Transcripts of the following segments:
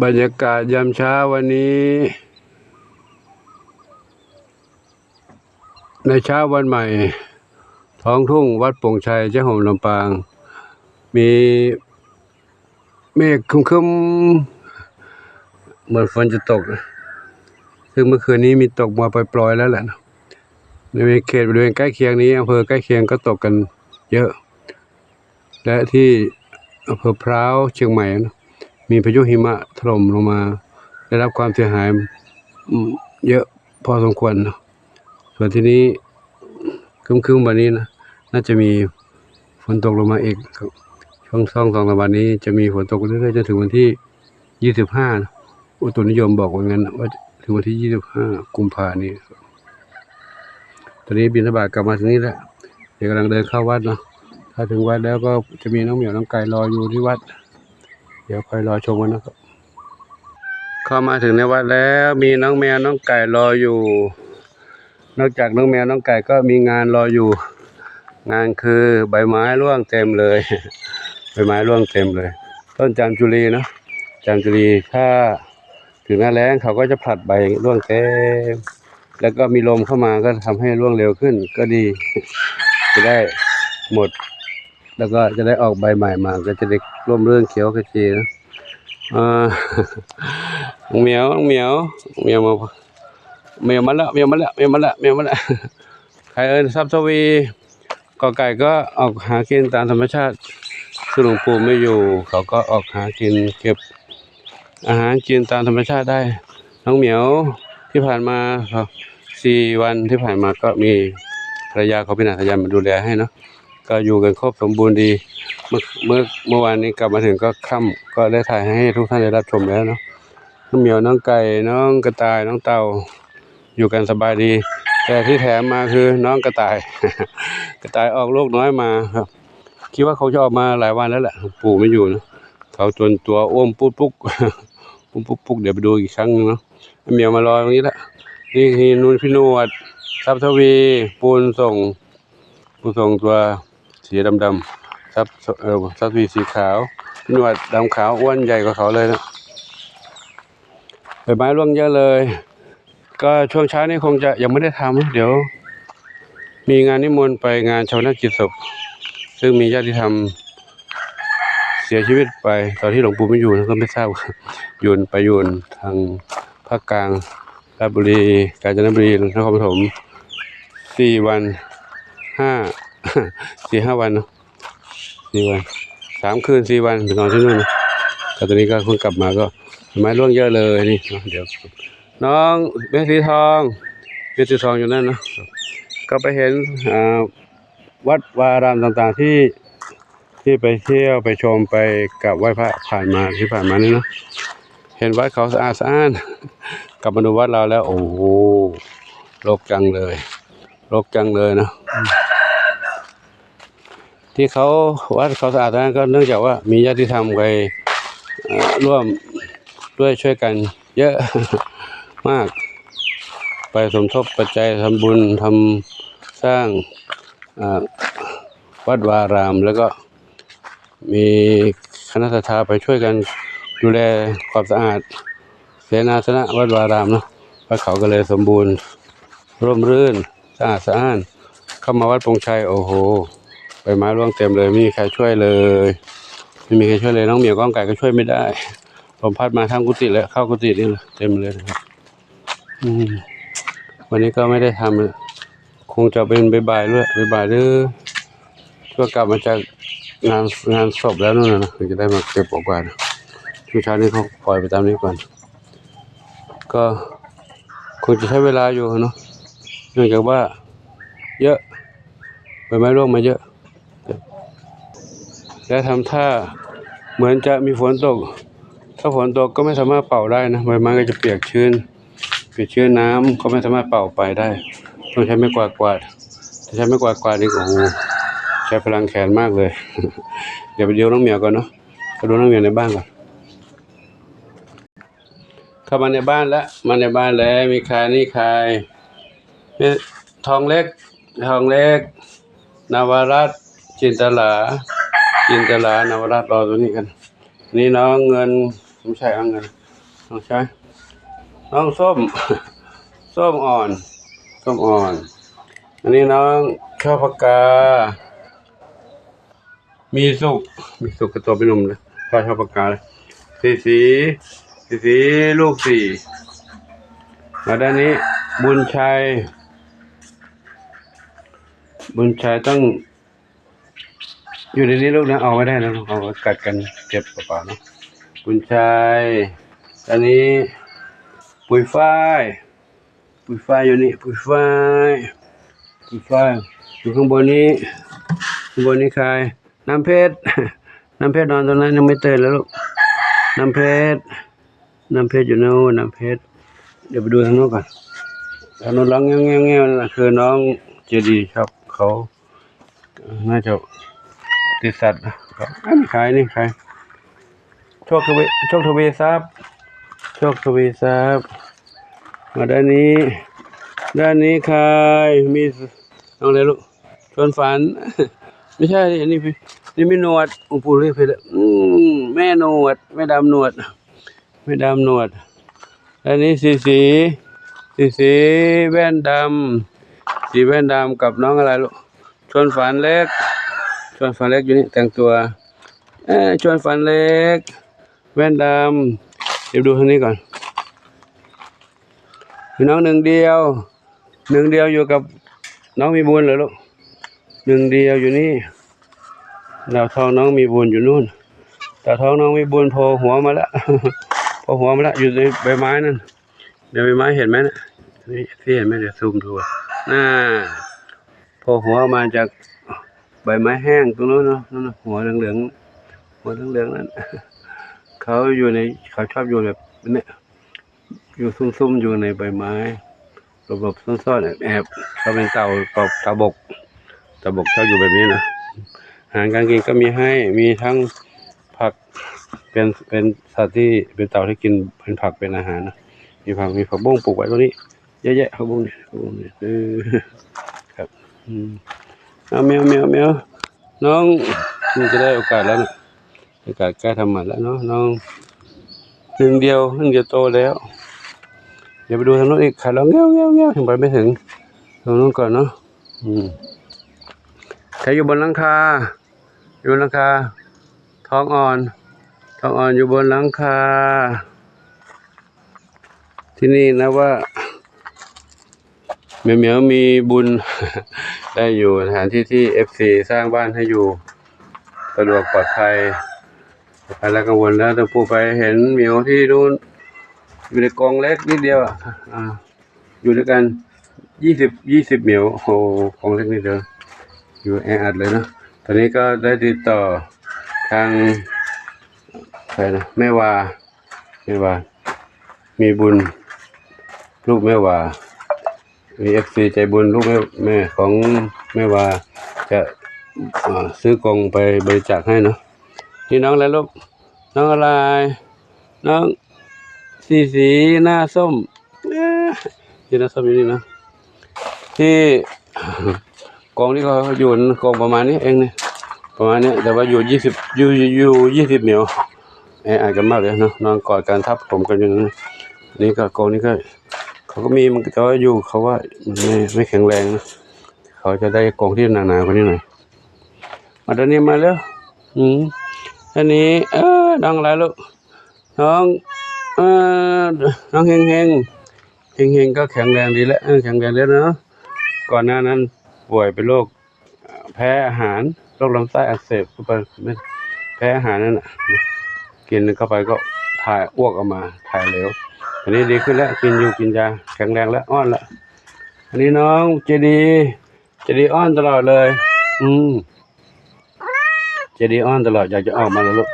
ບັນຍາກາດຍາມເຊົ້າວັນນີ້ ໃນເຊົ້າວັນໃໝ່ ທ້ອງທົ່ງວັດໂປ່ງໄຊ ແຈ້ຫົມ ລຳປາງ ມີເມກຄຶ້ມໆ ເໝືອນຝົນຈະຕົກ ຊຶ່ງເມື່ອຄືນນີ້ມີຕົກມາປອຍໆແລ້ວແຫຼະເນາະ. ໃນເຂດບໍລິເວນໃກ້ຄຽງນີ້ ອຳເພີໃກ້ຄຽງກໍຕົກກັນເຍອະ ແລະ ທີ່ອຳເພີພຮ້າວ ຊຽງໃໝ່ ມີພາຍຸຫິມະຖະຫຼົ່ມລົງມາ ໄດ້ຮັບຄວາມເສຍຫາຍ ອືມ ເຍອະພໍສົມຄວນເນາະ. ສ່ວນທີ່ນີ້ຄຶ້ມໆ ບາດນີ້ນະ ໜ້າຈະມີຝົນຕົກລົງມາອີກ ຊ່ວງສອງສາມວັນນີ້ຈະມີຝົນຕົກເລື້ອຍໆ ຈົນເຖິງວັນທີ ຊາວຫ້າ ອຸຕຸນິຍົມບອກວ່າຊັ້ນ ວ່າເຖິງວັນທີຊາວຫ້າ ກຸມພານີ້. ຕອນນີ້ບິນທະບາດກັບມາເຖິງນີ້ແຫຼະ ດຽວກຳລັງເດີນເຂົ້າວັດເນາະ. ຖ້າເຖິງວັດແລ້ວກໍຈະມີນ້ອງໝຽວນ້ອງໄກ່ລໍຢູ່ທີ່ວັດ ດຽວຄອຍລໍຊົມກັນເນາະ. ເຂົ້າມາເຖິງໃນວັດແລ້ວ ມີນ້ອງແມວນ້ອງໄກ່ລໍຢູ່. ນອກຈາກນ້ອງແມວນ້ອງໄກ່ກໍມີງານລໍຢູ່ ງານຄືໃບໄມ້ຮ່ວງເຕັມເລີຍ ໃບໄມ້ຮ່ວງເຕັມເລີຍ. ຕົ້ນຈາມຈຸລີເນາະ ຈາມຈຸລີ ຖ້າເຖິງໜ້າແລ້ງເຂົາກໍຈະຜະລັດໃບຮ່ວງເຕັມ ແລ້ວກໍມີລົມເຂົ້າມາກໍທຳໃຫ້ຮ່ວງເລັວຂຶ້ນ ກໍດີ ຈະໄດ້ໝົດ ແລ້ວກໍຈະໄດ້ອອກໃບໃໝ່ມາ ກໍຈະໄດ້ຮົ່ມເລື່ນຂຽວຂະຈີນະ. ເອີ ນ້ອງໝຽວ ນ້ອງໝຽວ ນ້ອງໝຽວມາ ແມວມາແລ້ວ ແມວມາແລ້ວ ແມວມາແລ້ວ ແມວມາແລ້ວ. ໃຄເອີ້ນຊັບທະວີ ກໍໄກ່ກໍອອກຫາກິນຕາມທຳມະຊາດ ຄືຫຼວງປູ່ໄມ່ຢູ່ ເຂົາກໍອອກຫາກິນເກັບອາຫານກິນຕາມທຳມະຊາດໄດ້. ນ້ອງໝຽວ ທີ່ຜ່ານມາ ສີ່ວັນທີ່ຜ່ານມາກໍມີພັນລະຍາຂອງພີ່ນາງສາຍັນມາດູແລໃຫ້ເນາະ ກໍຢູ່ກັນຄົບສົມບູນດີ. ເມື່ອ ເມື່ອ ເມື່ອວານນີ້ກັບມາເຖິງກໍຄ່ຳ ກໍໄດ້ຖ່າຍໃຫ້ທຸກທ່ານໄດ້ຮັບຊົມແລ້ວເນາະ. ນ້ອງໝຽວ ນ້ອງໄກ່ ນ້ອງກະຕ່າຍ ນ້ອງເຕົ່າ ຢູ່ກັນສະບາຍດີ ແຕ່ທີ່ແຖມມາຄືນ້ອງກະຕ່າຍ ກະຕ່າຍອອກລູກນ້ອຍມາ. ຄິດວ່າເຂົາຈະອອກມາຫຼາຍວັນແລ້ວແຫຼະ ປູ່ໄມ່ຢູ່ນະ ເຂົາຈົນຕົວອ້ວມປຸກໆ ອ້ວມປຸກໆ. ດຽວໄປດູອີກຄັ້ງໜຶ່ງເນາະ. ແມວມາລອຍຕຣົງນີ້ແຫຼະ ນີ້ ນີ້ ນູ່ນ ພີ່ໜວດ ຊັບທະວີ ປູນສົ່ງ ປູນສົ່ງຕົວສີດຳໆ ຊັບ ເອີ ຊັບທະວີສີຂາວ ພີ່ໜວດດຳຂາວ ອ້ວນໃຫຍ່ກວ່າເຂົາເລີຍນະ. ໃບໄມ້ຮ່ວງເຍອະເລີຍ ກໍຊ່ວງເຊົ້ານີ້ຄົງຈະຍັງບໍ່ໄດ້ທຳ ດຽວມີງານນິມົນໄປງານຊາປະນະກິດສົບ ຊຶ່ງມີຍາດຕິທຳເສຍຊີວິດໄປຕອນທີ່ຫຼວງປູ່ໄມ່ຢູ່ນະ ກໍໄມ່ຊາບ ຢູ່ໄປຢູ່ທາງພາກກາງ ລາດບຸລີ ການຈະນະບຸລີ ນະຄອນປະຖົມ ສີ່ວັນ ຫ້າ ສີ່ຫ້າວັນເນາະ ສີ່ວັນ ສາມຄືນສີ່ວັນ ໄປນອນທີ່ໂນ່ນ. ກໍຕອນນີ້ກໍເພິ່ງກັບມາ ກໍໄມ້ຮ່ວງເຍອະເລີຍນີ້ເນາະ. ດຽວນ້ອງເມດສີທອງ ເມດສີທອງຢູ່ນັ້ນເນາະ ກໍໄປເຫັນ ອ່າ ວັດວາອາຣາມຕ່າງໆ ທີ່ ທີ່ໄປທ່ຽວໄປຊົມໄປກາບໄຫວ້ພະຜ່ານມາ ທີ່ຜ່ານມານີ້ເນາະ ເຫັນວັດເຂົາສະອາດສະອ້ານ ກັບມາດູວັດລາວແລ້ວ ໂອ້ໂຫ ລົກຈັງເລີຍ ລົກຈັງເລີຍເນາະ. ທີ່ເຂົາ ວັດເຂົາສະອາດສະອ້ານ ກໍເນື່ອງຈາກວ່າມີຍາດຕິທຳໄປ ເອີ ຮ່ວມດ້ວຍຊ່ວຍກັນເຍອະມາກ ໄປສົມທົບປັດໄຈທຳບຸນ ທຳສ້າງ ອ່າ ວັດວາອາຣາມ ແລ້ວກໍມີຄະນະສັດທາໄປຊ່ວຍກັນດູແລຄວາມສະອາດເສນາສະນະວັດວາອາຣາມເນາະ. ວັດເຂົາກໍເລີຍສົມບູນ ຮົ່ມລື່ນ ສະອາດສະອ້ານ. ເຂົ້າມາວັດໂປ່ງໄຊ ໂອ້ໂຫ ໃບໄມ້ຮ່ວງເຕັມເລີຍ ໄມ່ມີໃຄຊ່ວຍເລີຍ ໄມ່ມີໃຄຊ່ວຍເລີຍ. ນ້ອງໝຽວກັບນ້ອງໄກ່ກໍຊ່ວຍໄມ່ໄດ້ ລົມພັດມາທັງກຸຕິ ແລະ ເຂົ້າກຸຕິນີ້ເຕັມເລີຍນະຄັບ. ອືມ ວັນນີ້ກໍໄມ່ໄດ້ທຳ ຄົງຈະເປັນບ່າຍໆ ແລ້ວ ບ່າຍໆ ເດີ ຊ່ວງກັບມາຈາກງານ ງານສົບແລ້ວນັ້ນນະ ເພິ່ນຈະໄດ້ມາເກັບອອກກວ່ານະ. ຊ່ວງເຊົ້ານີ້ເຂົາປ່ອຍໄປຕາມນີ້ກ່ອນ ກໍຄົງຈະໃຊ້ເວລາຢູ່ເນາະ ເນື່ອງຈາກວ່າເຍອະ ໃບໄມ້ຮ່ວງມາເຍອະ ແລະ ທຳທ່າເໝືອນຈະມີຝົນຕົກ ຖ້າຝົນຕົກກໍໄມ່ສາມາດເປົ່າໄດ້ນະ ໃບໄມ້ກໍຈະປຽກຊື້ນ ປຽກຊື້ນ ນ້ຳກໍໄມ່ສາມາດເປົ່າໄປໄດ້ ຕ້ອງໃຊ້ໄມ້ກວາດກວາດ. ຖ້າໃຊ້ໄມ້ກວາດກວາດນີ້ ໂອ້ໂຫ ໃຊ້ພະລັງແຂນມາກເລີຍ. ດຽວໄປດູນ້ອງໝຽວກ່ອນເນາະ ໄປດູນ້ອງໝຽວໃນບ້ານກ່ອນ. ເຂົ້າມາໃນບ້ານແລ້ວ ມາໃນບ້ານແລ້ວ ມີໃຄ ມີໃຄ ມີທອງເລັກ ທອງເລັກ ນະວະລັດ ຈິນຕະລາ ຈິນຕະລາ ນະວະລັດ ລໍຕົວນີ້ກັນ. ນີ້ນ້ອງເງິນ ບໍ່ໃຊ່ນ້ອງເງິນ ນ້ອງຊາຍ ນ້ອງສົ້ມ ສົ້ມອ່ອນ ສົ້ມອ່ອນ. ອັນນີ້ນ້ອງຊອບພະກາ ມີສຸກ ມີສຸກກະຕົວເປັນໜຸ່ມເລີຍ ຊອບພະກາ ສີສີ ສີສີ ລູກສີ່. ມາດ້ານນີ້ ບຸນໄຊ ບຸນໄຊຕ້ອງ ຢູ່ໃນນີ້ລູກນະ ອອກໄປໄດ້ນະ ເຂົາກັດກັນເຈັບປະປາເນາະ. ບຸນໄຊ ອັນນີ້ ປຸຍຝ້າຍ ປຸຍຝ້າຍຢູ່ນີ້ ປຸຍຝ້າຍ ປຸຍຝ້າຍ ຢູ່ຂ້າງບົນນີ້ ຂ້າງບົນນີ້ຄາຍ ນ້ຳເພັດ ນ້ຳເພັດນອນຕົງນັ້ນ ຍັງໄມ່ຕື່ນເລີຍລູກ ນ້ຳເພັດ. ນ້ຳເພັດຢູ່ໂນ່ນ ນ້ຳເພັດ. ດຽວໄປດູທາງໂນ້ນກ່ອນ ທາງໂນ້ນຮ້ອງແງວໆໆ ນັ້ນນະ ຄືນ້ອງເຈດີ ຊອບເຂົາ ໜ້າຈະຕິດສັດ. ອັນນີ້ຂາຍ ນີ້ຂາຍ ໂຊກທະວີ ໂຊກທະວີຊັບ ໂຊກທະວີຊັບ. ມາດ້ານນີ້ ດ້ານນີ້ຂາຍ ມີນ້ອງໃດລູກ ຊວນຝັນ ບໍ່ໃຊ່ ອັນນີ້ ນີ້ແມ່ນວດ ໂອ້ ປູເລເພດ ອືມ ແມ່ນວດ ແມ່ດຳນວດ ແມ່ດຳນວດ. ອັນນີ້ສີສີ ສີສີ ແວ່ນດຳ ສີແວ່ນດຳກັບນ້ອງອະໄລລູກ ຊວນຝັນເລັກ ຊວນຝັນເລັກຢູ່ນີ້ ແຕ່ງຕົວ ເອີ ຊວນຝັນເລັກ ແວ່ນດຳ. ດຽວດູທາງນີ້ກ່ອນ ມີນ້ອງໜຶ່ງດຽວ ໜຶ່ງດຽວຢູ່ກັບນ້ອງມີບຸນເລີຍລູກ ໜຶ່ງດຽວຢູ່ນີ້. ດາວທອງນ້ອງມີບຸນຢູ່ໂນ້ນ ດາວທອງນ້ອງມີບຸນໂຜຫົວມາແລ້ວ ໂຜຫົວມາແລ້ວ ຢູ່ໃນໃບໄມ້ນັ້ນ ໃນໃບໄມ້ເຫັນໄໝນະ ນີ້ ເອັຟຊີ ເຫັນໄໝ ດຽວຊູມດູ ນະ ໂຜຫົວມາຈາກໃບໄມ້ແຫ້ງຕົງນັ້ນເນາະ ນັ້ນນະ ຫົວເຫຼືອງໆ ຫົວເຫຼືອງໆນັ້ນ ເຂົາຢູ່ໃນ ເຂົາຊອບຢູ່ແບບນີ້ ຢູ່ຊຸ່ມໆ ຢູ່ໃນໃບໄມ້ ຫຼົບໆ ຊ້ອນໆ ແອບໆ ເຂົາເປັນເຕົ່າ ເຕົ່າບົກ ເຕົ່າບົກຊອບຢູ່ແບບນີ້ນະ. ອາຫານການກິນກໍມີໃຫ້ ມີທັງຜັກ ເປັນ ເປັນສັດທີ່ ເປັນເຕົ່າທີ່ກິນເປັນຜັກເປັນອາຫານນະ ມີຜັກ ມີຜັກບົ້ງປູກໄວ້ຕົງນີ້ ເຍອະແຍະ ຜັກບົ້ງນີ້ ຜັກບົ້ງນີ້ ເອີ ຄັບ ອືມ ເອົາແມວ ແມວ ແມວ ນ້ອງ ນີ້ຈະໄດ້ໂອກາດແລ້ວນະ ອາກາດໃກ້ທຳມະແລ້ວເນາະ ນ້ອງ ໜຶ່ງດຽວ ໜຶ່ງດຽວໂຕແລ້ວ. ດຽວໄປດູທາງໂນ້ນອີກ ຂາລອງແງວໆໆ ຍັງໄປໄມ່ເຖິງ ທາງໂນ້ນກ່ອນເນາະ. ອືມ ໃຄຢູ່ບົນຫຼັງຄາ ຢູ່ບົນຫຼັງຄາ ທອງອ່ອນ ທອງອ່ອນຢູ່ບົນຫຼັງຄາ. ທີ່ນີ້ນະວ່າ ແມ່ໝຽວມີບຸນ ໄດ້ຢູ່ສະຖານທີ່ທີ່ເອັຟຊີສ້າງບ້ານໃຫ້ຢູ່ ສະດວກປອດໄພ ໄປແລ້ວກັງວົນແລ້ວ ແຕ່ຜູ້ໄປເຫັນໝຽວທີ່ນູ້ນ ຢູ່ໃນກອງເລັກນິດດຽວ ອາ ຢູ່ດ້ວຍກັນ ຊາວ ຊາວໝຽວ ໂອ້ໂຫ ກອງເລັກນິດດຽວ ຢູ່ແອອັດເລີຍເນາະ. ຕອນນີ້ກໍໄດ້ຕິດຕໍ່ທາງ ໃຜນະ ແມ່ວ່າ ແມ່ວ່າ ມີບຸນ ລູກແມ່ວ່າ ມີເອັຟຊີໃຈບຸນ ລູກແມ່ ແມ່ຂອງແມ່ວ່າ ຈະ ເອີ ຊື້ກອງໄປບໍລິຈາກໃຫ້ເນາະ. ນີ້ນ້ອງອະໄລລູກ ນ້ອງອະໄລ ນ້ອງສີສີ ໜ້າສົ້ມ ເອີ ທີ່ໜ້າສົ້ມຢູ່ນີ້ເນາະ ທີ່ ກອງທີ່ເຂົາຢູ່ນັ້ນ ກອງປະມານນີ້ເອງນີ້ ປະມານນີ້ ແຕ່ວ່າຢູ່ຊາວ ຢູ່ ຢູ່ ຢູ່ຊາວໝຽວ ແອອັດກັນມາກເລີຍເນາະ ນອນກອດກັນທັບຖົມກັນຢູ່ນັ້ນ. ນີ້ກໍ ກອງນີ້ກໍ ເຂົາກໍມີ ມັນ ແຕ່ວ່າຢູ່ ເຂົາວ່າມັນໄມ່ ໄມ່ແຂງແຮງນະ ເຂົາຈະໄດ້ກອງທີ່ໜາໆກວ່ານີ້ໜ້ອຍ. ມາດ້ານນີ້ມາເລັວ ອືມ ອັນນີ້ ເອີ ນ້ອງອະໄລລູກ ນ້ອງ ເອີ ນ້ອງເຮັງເຮັງ ເຮັງເຮັງກໍແຂງແຮງດີແລ້ວ ເອີ ແຂງແຮງແລ້ວເນາະ. ກ່ອນໜ້ານັ້ນປ່ວຍເປັນໂລກ ແພ້ອາຫານ ໂລກລຳໄສ້ອັກເສບ ຄືແພ້ອາຫານນັ້ນນະ ກິນເຂົ້າໄປກໍຖ່າຍ ອ້ວກອອກມາ ຖ່າຍເຫຼວ. ຕອນນີ້ດີຂຶ້ນແລ້ວ ກິນຢູ່ກິນຢາ ແຂງແຮງແລ້ວ ອ່ອນແລ້ວ. ອັນນີ້ນ້ອງເຈດີ ເຈດີອ້ອນຕະຫຼອດເລີຍ ອືມ ເຈດີອ້ອນຕະຫຼອດ ຢາກຈະອອກມາແລ້ວລູກ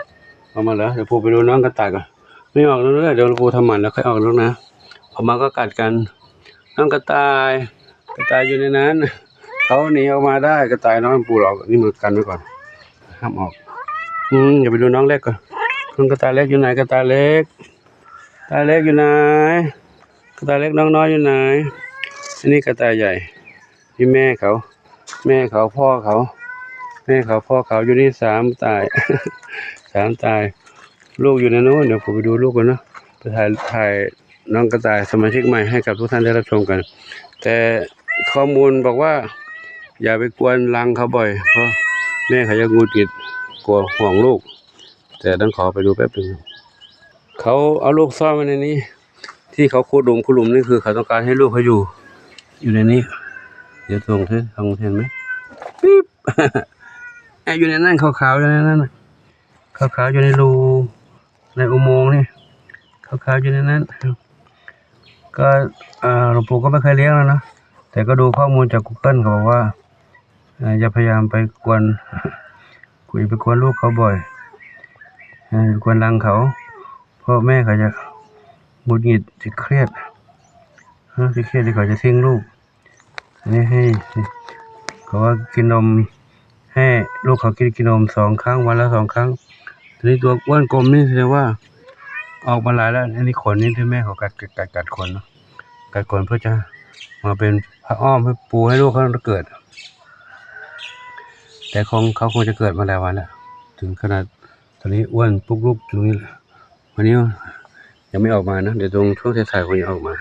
ອອກມາແລ້ວ. ດຽວປູໄປດູນ້ອງກະຕ່າຍກ່ອນ ໄມ່ອອກແລ້ວເດີ ດຽວປູທຳໝັນແລ້ວຄ່ອຍອອກລູກນະ ອອກມາກໍກັດກັນ. ນ້ອງກະຕ່າຍ ກະຕ່າຍຢູ່ໃນນັ້ນ ເຂົາໜີອອກມາໄດ້ ກະຕ່າຍນ້ອຍປູຫຼອກ ນີ້ມັນກັນໄວ້ກ່ອນ ຫ້າມອອກ. ອືມ ດຽວໄປດູນ້ອງເລັກກ່ອນ ນ້ອງກະຕ່າຍເລັກຢູ່ໃນ? ກະຕ່າຍເລັກ ກະຕ່າຍເລັກຢູ່ໃນ? ກະຕ່າຍເລັກນ້ອງນ້ອຍຢູ່ໃນ? ອັນນີ້ກະຕ່າຍໃຫຍ່ ນີ້ແມ່ເຂົາ ແມ່ເຂົາ ພໍ່ເຂົາ ແມ່ເຂົາ ພໍ່ເຂົາ ຢູ່ນີ້ສາມຕາຍ ສາມຕາຍ. ລູກຢູ່ໃນໂນ້ນ ດຽວຜົມໄປດູລູກກ່ອນເນາະ. ໄປຖ່າຍ ຖ່າຍນ້ອງກະຕ່າຍສະມາຊິກໃໝ່ໃຫ້ກັບທຸກທ່ານໄດ້ຮັບຊົມກັນ. ແຕ່ຂໍ້ມູນບອກວ່າ ຢ່າໄປກວນລັງເຂົາບ່ອຍ ເພາະແມ່ເຂົາຈະຫງຸດຫງິດ ກົວຫ່ວງລູກ. ແຕ່ຕ້ອງຂໍໄປດູແປັບໜຶ່ງ. ເຂົາເອົາລູກຊ້ອນໄວ້ໃນນີ້ ທີ່ເຂົາຂຸດຫຼຸມ ຂຸດຫຼຸມນີ້ຄືເຂົາຕ້ອງການໃຫ້ລູກເຂົາຢູ່ ຢູ່ໃນນີ້. ດຽວສົ່ງເຫັນ ເຫັນໄໝ? ປິບ ແອບຢູ່ໃນນັ້ນ ຂາວໆຢູ່ໃນນັ້ນ ຂາວໆຢູ່ໃນຮູ ໃນອຸໂມງນີ້ ຂາວໆຢູ່ໃນນັ້ນ. ກໍ ເອີ ຫຼວງปู่ກໍບໍ່ເຄີຍລ້ຽງແລ້ວເນາະ ແຕ່ກໍດູຂໍ້ມູນຈາກ Google ເຂົາບອກວ່າ ເອີ ຢ່າພະຍາຍາມໄປກວນ ຢ່າໄປກວນລູກເຂົາບ່ອຍ ເອີ ໄປກວນລັງເຂົາ ເພາະແມ່ເຂົາຈະຫງຸດຫງິດ ຈະຄຽດ ເອີ ຈະຄຽດທີ່ເຂົາຈະຖິ້ມລູກ. ອັນນີ້ໃຫ້ ເຂົາວ່າກິນນົມ ໃຫ້ລູກເຂົາກິນ ກິນນົມສອງຄັ້ງ ວັນລະສອງຄັ້ງ. ໂຕນີ້ຕົວອ້ວນກົມນີ້ສະແດງວ່າອອກມາຫຼາຍແລ້ວ. ອັນນີ້ຂົນນີ້ທີ່ແມ່ເຂົາກັດ ກັດ ກັດ ກັດຂົນເນາະ ກັດຂົນເພື່ອຈະມາເປັນຜ້າອ້ອມໃຫ້ປູໃຫ້ລູກເຂົາເກີດ. ແຕ່ຂອງເຂົາຄົງຈະເກີດມາຫຼາຍວັນແລ້ວ ເຖິງຂະໜາດຕອນນີ້ອ້ວນປຸກລຸກຢູ່ນີ້ແຫຼະ. ວັນນີ້ຍັງໄມ່ອອກມານະ ດຽວຕົງຊ່ວງສາຍໆຄົງຈະອອກມາ.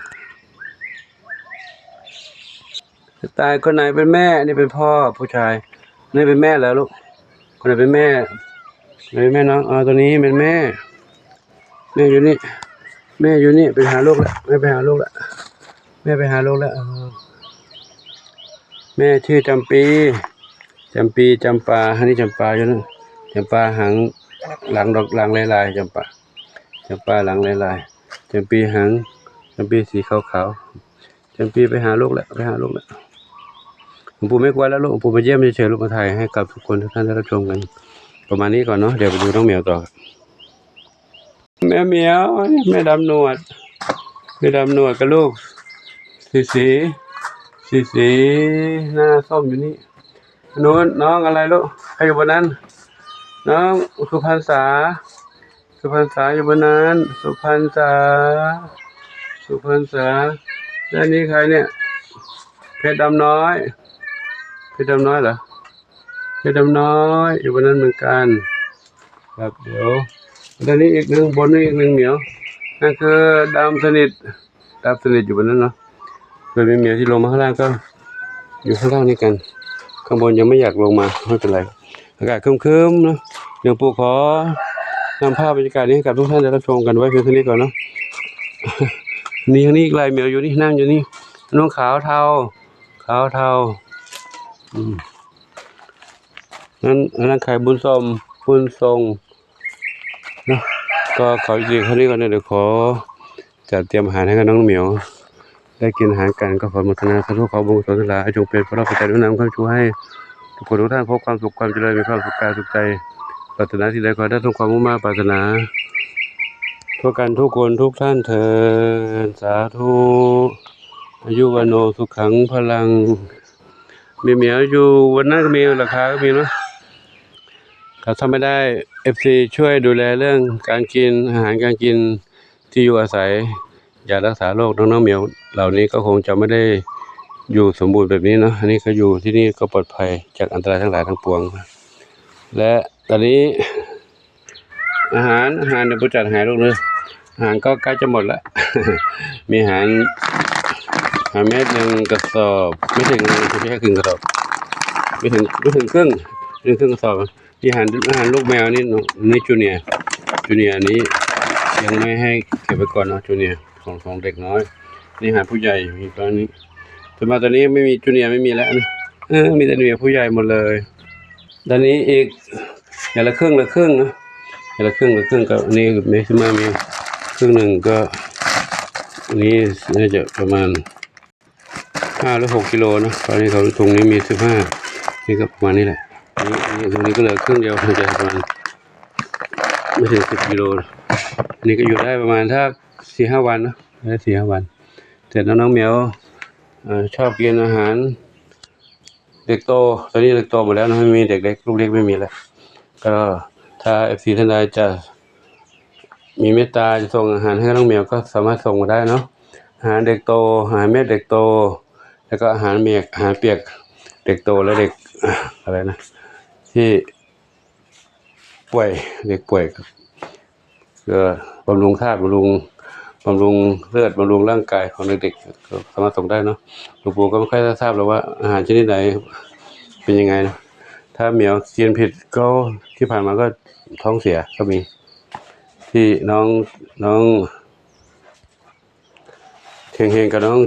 ສະຕາຍ ຄົນໄຫນເປັນແມ່? ອັນນີ້ເປັນພໍ່ຜູ້ຊາຍ. ນີ້ເປັນແມ່ແລ້ວລູກ. ຄົນໄຫນເປັນແມ່? ອັນນີ້ເປັນແມ່ນ້ອງ. ອໍ ຕົວນີ້ເປັນແມ່. ແມ່ຢູ່ນີ້ ແມ່ຢູ່ນີ້. ໄປຫາລູກແລ້ວ ແມ່ໄປຫາລູກແລ້ວ ແມ່ໄປຫາລູກແລ້ວ. ແມ່ຊື່ຈຳປີ ຈຳປີ ຈຳປາ. ອັນນີ້ຈຳປາຢູ່ນັ້ນ ຈຳປາຫາງ ຫຼັງດອກ ຫຼັງລາຍໆ ຈຳປາ ຈຳປາຫຼັງລາຍໆ ຈຳປີຫາງ ຈຳປີສີຂາວໆ. ຈຳປີໄປຫາລູກແລ້ວ ໄປຫາລູກແລ້ວ. ຫຼວງປູ່ໄມ່ກວນແລ້ວລູກ ຫຼວງປູ່ມາຢ້ຽມເສີຍໆລູກ ມາຖ່າຍໃຫ້ກັບທຸກຄົນ ທຸກທ່ານໄດ້ຮັບຊົມກັນປະມານນີ້ກ່ອນເນາະ. ດຽວໄປດູນ້ອງແມວຕໍ່. ແມ່ເໝີຍວ ແມ່ດຳໜວດ ແມ່ດຳໜວດກັບລູກສີ ສີ ສີ ສີ ໜ້າສົ້ມຢູ່ນີ້. ໂນ້ນ ນ້ອງອະໄລລູກ? ໃຄຢູ່ບ່ອນນັ້ນ? ນ້ອງສຸພັນສາ ສຸພັນສາຢູ່ບ່ອນນັ້ນ ສຸພັນສາ ສຸພັນສາ. ແລ້ວນີ້ໃຄເນ່ຍ? ເພັດດຳນ້ອຍ ເພັດດຳນ້ອຍເຫລອ? ເພັດດຳນ້ອຍຢູ່ບ່ອນນັ້ນເໝືອນກັນ. ແລ້ວດຽວ ອັນນີ້ອີກໜຶ່ງ ບົນນີ້ອີກໜຶ່ງໝຽວ ນັ້ນຄືດຳສະໜິດ ດຳສະໜິດຢູ່ບ່ອນນັ້ນເນາະ. ສ່ວນແມ່ເໝີຍວທີ່ລົງມາຂ້າງລ່າງກໍຢູ່ຂ້າງລ່າງນີ້ກັນ ຂ້າງບົນຍັງໄມ່ຢາກລົງມາ ໄມ່ເປັນໄລ. ອາກາດຄຶ້ມໆເນາະ. ດຽວປູ່ຂໍນຳພາບບັນຍາກາດນີ້ໃຫ້ກັບທຸກທ່ານໄດ້ຮັບຊົມກັນໄວ້ພຽງເທົ່ານີ້ກ່ອນເນາະ. ນີ້ ທາງນີ້ອີກຫຼາຍໝຽວຢູ່ນີ້ ນັ່ງຢູ່ນີ້ ນ້ອງຂາວເທົາ ຂາວເທົາ. ອືມ ນັ້ນ ອັນນັ້ນໃຄບຸນສົມ ບຸນຊົງເນາະ. ກໍຂໍຢູ່ເທົ່ານີ້ກ່ອນເດີ ດຽວຂໍຈັດຕຽມອາຫານໃຫ້ກັບນ້ອງໝຽວໄດ້ກິນອາຫານກັນ. ກໍຂໍອະນຸໂມທະນາສາທຸ ຂໍບຸນກຸສົນທັງຫຼາຍຈົ່ງເປັນພະລະປັດໄຈໜູນນຳຄ້ຳຊູໃຫ້ທຸກຄົນທຸກທ່ານພົບຄວາມສຸກຄວາມຈະເລີນ ມີຄວາມສຸກກາຍສຸກໃຈ ປາດຖະໜາສິ່ງໃດຂໍໃຫ້ໄດ້ສົມຄວາມມຸ່ງມາດປາດຖະໜາ ທົ່ວກັນທຸກຄົນທຸກທ່ານເທີ້ນ ສາທຸ. ອາຍຸວັນໂນສຸຂັງພະລັງ. ແມ່ເໝີຍວຢູ່ວັນນັ້ນກໍມີ ລາຄາກໍມີເນາະ. ຖ້າທຳໄປໄດ້ ເອັຟຊີ ຊ່ວຍດູແລເລື່ອງການກິນ ອາຫານການກິນ ທີ່ຢູ່ອາໄສ ຢາລັກສາໂລກ. ນ້ອງໆໝຽວເຫຼົ່ານີ້ກໍຄົງຈະໄມ່ໄດ້ຢູ່ສົມບູນແບບນີ້ເນາະ. ອັນນີ້ກໍຢູ່ທີ່ນີ້ກໍປອດໄພຈາກອັນຕະລາຍທັງຫຼາຍທັງປວງ. ແລະ ຕອນນີ້ ອາຫານ ອາຫານດຽວປູ່ຈັດໃຫ້ລູກເດີ. ອາຫານກໍໃກ້ຈະໝົດລະ ມີອາຫານ ອາຫານເມັດໜຶ່ງກະສອບ ໄມ່ເຖິງ ໄມ່ໃຊ່ຄຶ່ງກະສອບ ໄມ່ເຖິງ ໄມ່ເຖິງເຄິ່ງ ໄມ່ເຖິງເຄິ່ງກະສອບ. ມີອາຫານ ອາຫານລູກແມວນີ້ເນາະ ນີ້ຈູເນຍ ຈູເນຍນີ້ຍັງໄມ່ໃຫ້ເກັບໄວ້ກ່ອນເນາະ ຈູເນຍ ຂອງ ຂອງເດັກນ້ອຍ. ນີ້ອາຫານຜູ້ໃຫຍ່ ມີປະມານນີ້. ສ່ວນມາກຕອນນີ້ໄມ່ມີ ຈູເນຍໄມ່ມີແລ້ວ ເອີ ມີແຕ່ໜ່ວຍຜູ້ໃຫຍ່ໝົດເລີຍ. ຕອນນີ້ອີກ ຢ່າງລະເຄິ່ງລະເຄິ່ງເນາະ ຢ່າງລະເຄິ່ງລະເຄິ່ງ. ກໍນີ້ແມັກຊິມັມມີເຄິ່ງໜຶ່ງ ກໍນີ້ໜ້າຈະປະມານຫ້າຫຼືຫົກກິໂລເນາະ. ຕອນນີ້ເຂົາ ຖົງນີ້ມີສິບຫ້າ ນີ້ກໍປະມານນີ້ແຫຼະ. ນີ້ ນີ້ ຕົງນີ້ກໍເຫຼືອເຄິ່ງດຽວ ໜ້າຈະປະມານບໍ່ເຖິງສິບກິໂລ. ນີ້ກໍຢູ່ໄດ້ປະມານສັກສີ່ຫ້າວັນເນາະ ໄດ້ສີ່ຫ້າວັນ. ແຕ່ນ້ອງໆແມວ ເອີ ຊອບກິນອາຫານ ເດັກໂຕ ຕອນນີ້ເດັກໂຕໝົດແລ້ວເນາະ ໄມ່ມີເດັກເລັກ ລູກເລັກໄມ່ມີແລ້ວ. ກໍຖ້າເອັຟຊີທ່ານໃດຈະມີເມດຕາຈະສົ່ງອາຫານໃຫ້ນ້ອງແມວ ກໍສາມາດສົ່ງມາໄດ້ເນາະ. ອາຫານເດັກໂຕ ອາຫານເມັດເດັກໂຕ ແລ້ວກໍອາຫານເມກ ອາຫານປຽກເດັກໂຕ ແລະ ເດັກ ອາ ອະໄລນະ ທີ່ປ່ວຍ ເດັກປ່ວຍ ເພື່ອບຳລຸງທາດ ບຳລຸງ บำรุงเลือด บำรุงร่างกายของเด็กๆ ก็สามารถส่งได้เนาะ หลวงปู่ก็ไม่ค่อยทราบหรอกว่าอาหารชนิดไหนเป็นยังไงนะ ถ้าแมวกินผิดก็ ที่ผ่านมาก็ท้องเสียก็มี ที่น้อง น้อง เฮงๆ กับน้อง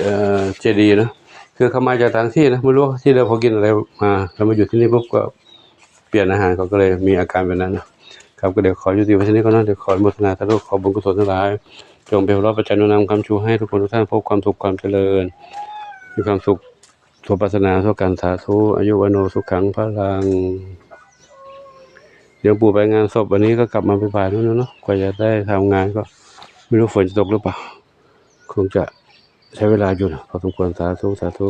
เอ่อ เจดีนะ คือเขามาจากต่างที่นะ ไม่รู้ที่เดิมเขากินอะไรมา แล้วมาอยู่ที่นี่ปุ๊บก็เปลี่ยนอาหาร เขาก็เลยมีอาการแบบนั้นนะครับ ก็เดี๋ยวขอยุติไว้ที่นี่ก่อนนะ เดี๋ยวขออนุโมทนาสาธุ ขอบุญกุศลทั้งหลาย จงเป็นพลปัจจัยหนุนนำค้ำชูให้ทุกคนทุกท่านพบความสุขความเจริญ มีความสุขสมปรารถนาทั่วกัน สาธุ อายุวัณโณสุขังพลัง เดี๋ยวปู่ไปงานศพ วันนี้ก็กลับมาบ่ายๆ นู่นเนาะ กว่าจะได้ทำงานก็ไม่รู้ฝนจะตกหรือเปล่า คงจะใช้เวลาอยู่นะพอสมควร สาธุ สาธุ